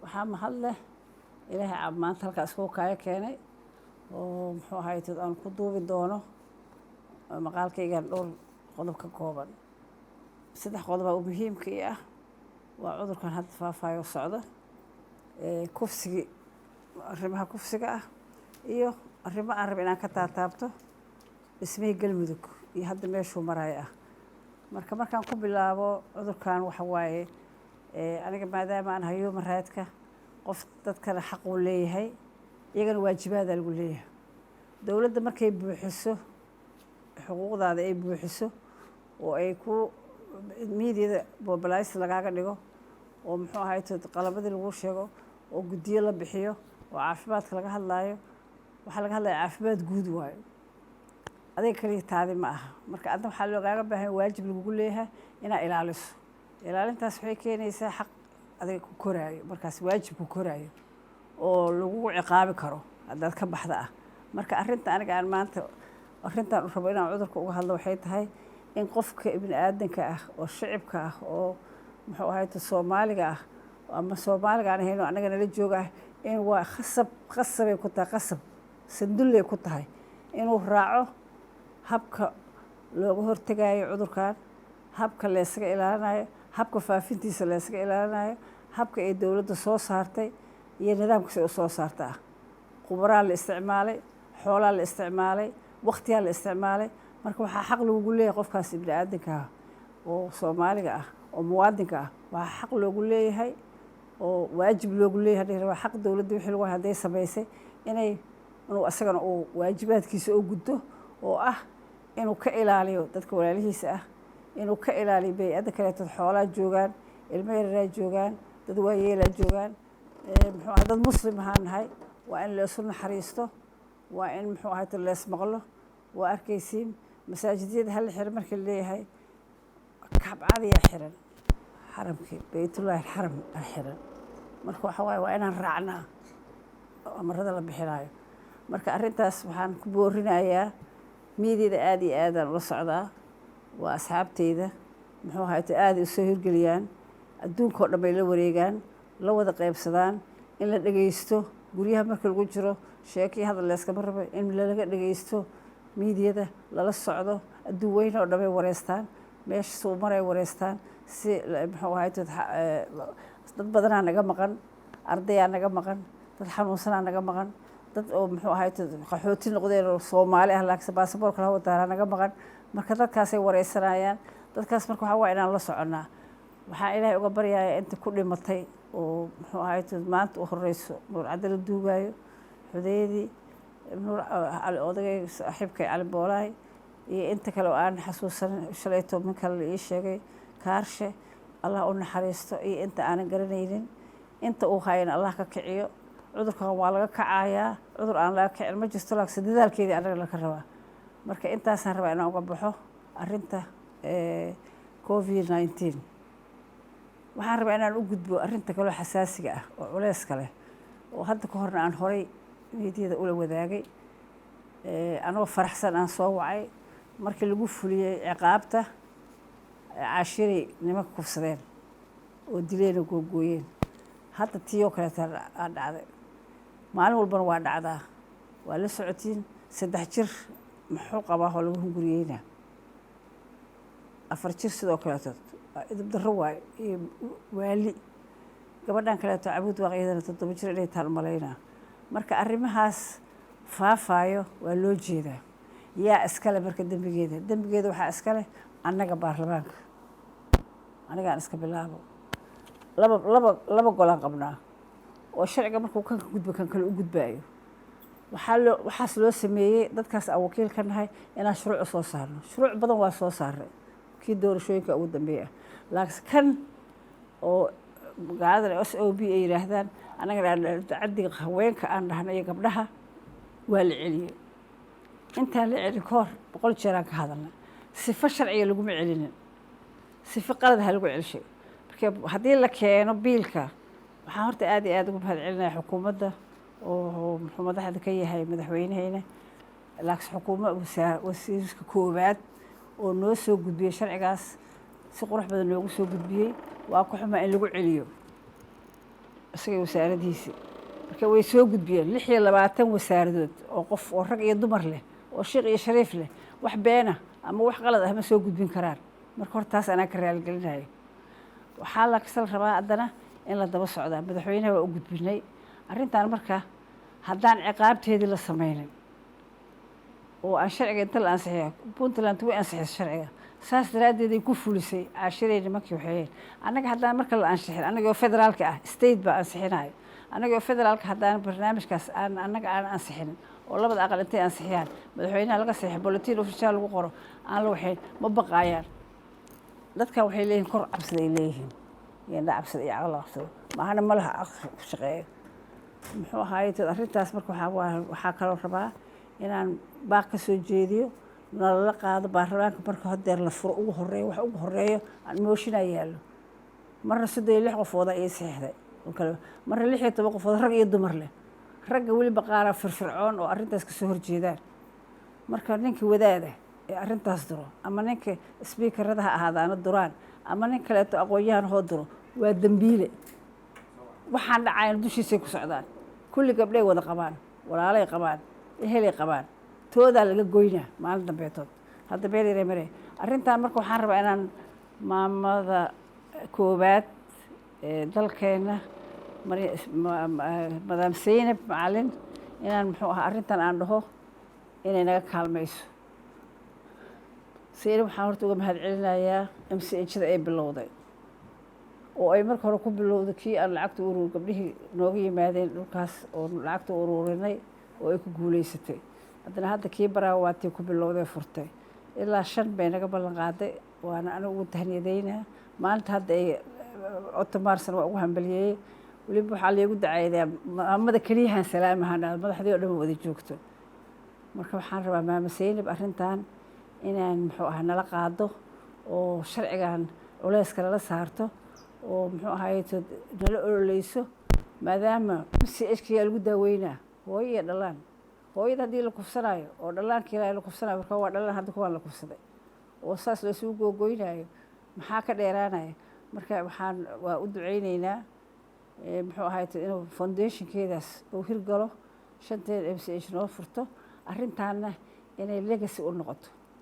Waxaa mahad leh Ilaahay maanta halkaa iskugu kaayo keenay oo muxuu ahaay aan ku duubi doono maqaalkaygan dhowr qodob ka kooban. Saddex qodobaa u muhiimka ii ah: waa cudurkan hadda faafayo socda, kufsigii, arrimaha kufsiga ah, iyo arrimo aan raba inaan ka taataabto dhismihii Galmudug iyo hadda meeshuu maraayo ah. Marka markaan ku bilaabo cudurkan, waxa waaye, aniga maadaama aan hayo human right-ka, qof dadkana xaq uu leeyahay, iyagana waajibaadaa lagu leeyahay. Dowladda markay buuxiso xuquuqdaada, ay buuxiso oo ay ku miidiyada mobilize lagaaga dhigo oo muxuu ahay qalabadii lagu sheego oo guddiyo la bixiyo oo caafimaadka laga hadlaayo, waxaa laga hadlaya caafimaad guud waayo, adiga kaliya taadi ma aha. Marka adna waxaa loogaaga baahan, waajib lagugu leeyahay inaad ilaaliso. Ilaalintaas waxay keenaysaa xaq adiga ku koraayo, markaas waajib ku koraayo oo lagugu ciqaabi karo haddaad ka baxda ah. Marka arrinta aniga aan maanta arrintan rabo inaan cudurka uga hadlo waxay tahay in qofka ibni aadanka ah oo shicibka ah oo muxuu ahay Soomaaliga ah ama Soomaaliga aan ahayn oo annaga nala jooga ah, in waa khasab, khasabay ku tahay, qasab sandulley ku tahay inuu raaco habka looga hortegayo cudurkan, habka laysaga ilaalinayo, habka faafintiisa laysaga ilaalinayo, habka ay dowladda soo saartay iyo nidaamka si u soo saarta ah. Khubaraa la isticmaalay, xoolaa la isticmaalay, waktiyaa la isticmaalay. Marka waxaa xaq lagugu leeyahay qofkaas ibni aadanka ah oo Soomaaliga ah oo muwaadinka ah, waxaa xaq loogu leeyahay oo waajib loogu leeyahay, waa xaq dowladda wixii lagu hadday samaysay inay inuu asagana uu waajibaadkiisa u gudto oo ah inuu ka ilaaliyo dadka walaalihiisa ah, inuu ka ilaaliyo bey-adda kaleeto, xoolaa joogaan, ilmo yareeraa joogaan, dad waayeelaa joogaan, muxuu ahay, dad Muslim ahaan nahay. Waa in leesu naxariisto, waa in muxuu ahay lees maqlo. Waa arkaysiin masaajidyada hala xiro markii la leeyahay, Kacbadiyaa xiran, xaramkii Beytullaahi alxaram aa xiran. Marka waxa waaye, waa inaan raacnaa amarada la bixinaayo. Marka arrintaas waxaan ku boorinayaa miidyada, aada iyo aadaan ula socdaa, waa asxaabteyda, muxuu ahayte, aaday usoo hirgeliyaan, adduunka oo dhan bay la wareegaan, la wada qaybsadaan in la dhegeysto. Guryaha marka lagu jiro, sheekii hadal layskama rabo, in lalaga dhegeysto miidiyada, lala socdo. Adduun weyne oo dhan bay wareystaan, meesha suu maray wareystaan, si muxuu ahayte dad badanaa naga maqan, ardayaa naga maqan, dad xanuunsanaa naga maqan, dad oo muxuu ahayte qaxooti noqdeen oo Soomaali ah laakiin baasaboorka la wadaanaa naga maqan. Marka dadkaasay wareysanayaan dadkaas. Marka waxaa waa inaan la soconnaa. Waxaan Ilaahay uga baryayaa inta ku dhimatay oo muxuu ahayte maanta u horeyso Nuur Cadde la duugaayo, Xudeydii Nuur Cali, odagay saaxiibkay Cali Boolaay, iyo inta kale oo aan xasuusan, shalayto min kale la ii sheegay, Kaarshe, Allah u naxariisto, iyo inta aanan garanaynin, inta uu hayana Allah ka kiciyo. Cudurkan waa laga kacayaa, cudur aan laga kicin ma jirto, laakiin dadaalkeedii annaga laka rabaa. Marka intaasaan rabaa inaan uga baxo arrinta COVID-19. Waxaan rabaa inaan u gudbo arrinta kaloo xasaasiga ah oo culeyska leh oo hadda ka horna aan horay miidiyada ula wadaagay, anagoo faraxsan aan soo wacay markii lagu fuliyey ciqaabta Caashiray nimanka kufsadeen oo dileen oo googooyeen. Hadda tii oo kaleeta aa dhacday, maalin walbana waa dhacdaa, waa la socotiin. 3 jir muxuu qabaa oo lagu hunguriyeynaa? 4 jir sidoo kaleeto, idib darro waayo iyo waali. Gabadhan kaleeto Cabuud Waaq, iyadana 7 jir inay taan umalaynaa. Marka arrimahaas faafaayo waa loo jeedaa. Yaa iskale marka dembigeeda? Dembigeeda waxaa iskale annaga baarlamaanka. Anigaan iska bilaabo. Laba golaan qabnaa oo sharciga markuu kanka gudbo kan kale u gudbaayo. Waxaa loo waxaas loo sameeyey dadkaas aan wakiil ka nahay inaan shuruuc soo saarno. Shuruuc badan waa soo saarnay, kii doorashooyinka ugu dambeeya ah, laakiin kan oo magaaladan SOB ay yidhaahdaan, annagana caddiga haweenka aan dhahno iyo gabdhaha, waa la celiyey. Intaan la celin ka hor 100 jeeraan ka hadalnay. Sifo sharciga laguma celinin, sifo qalad ha lagu celshay. Marka haddii la keeno biilka, waxaan horta aad iyo aad ugu mahad celinaya xukuumadda oo muxuu madaxda ka yahay madaxweyneheyna, laakiin xukuuma wasiirka koowaad oo noo soo gudbiyey sharcigaas, si qurux badan noogu soo gudbiyey. Waa ku xumaa in lagu celiyo. Isaga wasaaradihiisii marka way soo gudbiyeen 26 wasaaradood oo qof oo rag iyo dumar leh oo sheekh iyo shariif leh. Wax beena ama wax qalad ah ma soo gudbin karaan. Marka horta taas anaa ka raaligelinayo. Waxaa la kasal rabaa haddana in la daba socdaa. Madaxweynaha waa u gudbinay arrintan. Marka haddaan ciqaabteedii la sameynin oo aan sharciga inta la ansixiyo, Puntland way ansixisay sharciga, saas daraaddeed ay ku fulisay caashiray nimankii waxeeyeen. Annaga haddaan marka la ansixin, annaga oo federaalka ah, state baa ansixinayo, annaga oo federaalka haddaan barnaamijkaas aan annaga aan ansixinin oo labada aqal intay ansixiyaan, madaxweynaha laga saxiixo, Bulletin Official lagu qoro, aan la waxayn, ma baqaayaan dadkan. Waxay leeyihiin kor cabsida ay leeyihiin iyo indha cabsida iyo caqli cabsida maahana ma laha caqli ku shaqeeyo. Muxuu ahaaye arrintaas? Marka waxaa kaloo rabaa inaan baaq ka soo jeediyo, nalala qaado baarlamaanka. Marka hodeer la furo, ugu horeeyo, wax ugu horeeyo aan mooshinaa yaallo. Marna 36 qofooda ii saxiixday oo kale, marna 16 qofood, rag iyo dumar leh. Ragga weliba qaaraa firfircoon oo arrintaas kasoo horjeedaan. Marka ninka wadaada ee arrintaas duro, ama ninka speakerada ha ahaadaana duraan, ama nin kaleeto aqoon-yahan hoo duro, waa dembiile. Waxaan dhacayn dushiisay ku socdaan. Kulli gabdhay wada qabaan, walaalay qabaan, ehelay qabaan, toodaa laga goynaa maalin dambeetood. Hadda beel yare mare arrintan. Marka waxaan rabaa inaan maamada koowaad ee dalkeenna, Madam Seynab Macalin, inaan muxuu ahaa arrintan aan dhaho inay naga kaalmayso. Seynab waxaan horta uga mahad celinayaa MCH-da ay bilowday, oo ay marka hore ku bilowday kii aan lacagta urur gabdhihii nooga yimaadeen dhulkaas oo lacagta ururinay oo ay ku guuleysatay. Haddana hadda kii Baraawe waatii ku bilowday, furtay. Ilaa shan bay naga ballan qaaday, waana anigu ugu tahniyadeynaa maalinta hadda ay 8 Maarsan waa ugu hambaliyeeyey. Weliba waxaa laygu dacaydaa maamada keliyahan salaamahan, madaxdii oo dhan wada joogto. Marka waxaan rabaa maama Seynab arrintan inaan muxuu ahaa nala qaado oo sharcigan culeyska nala saarto oo muxuu ahaye nala ololeyso, maadaama MCH yaa lagu daaweynaa hooyo iyo dhalaan. Hooyada haddii la kufsanaayo oo dhallaankii la kufsanayo, marka waa dhalaan hadda kuwaan la kufsaday oo saas laysugu googoynayo, maxaa ka dheeraanaya? Marka waxaan waa u duceyneynaa muxuu ahaye inuu foundationkeedaas uu hirgalo, shanteed MCH noo furto, arrintaanna inay legacy u noqoto.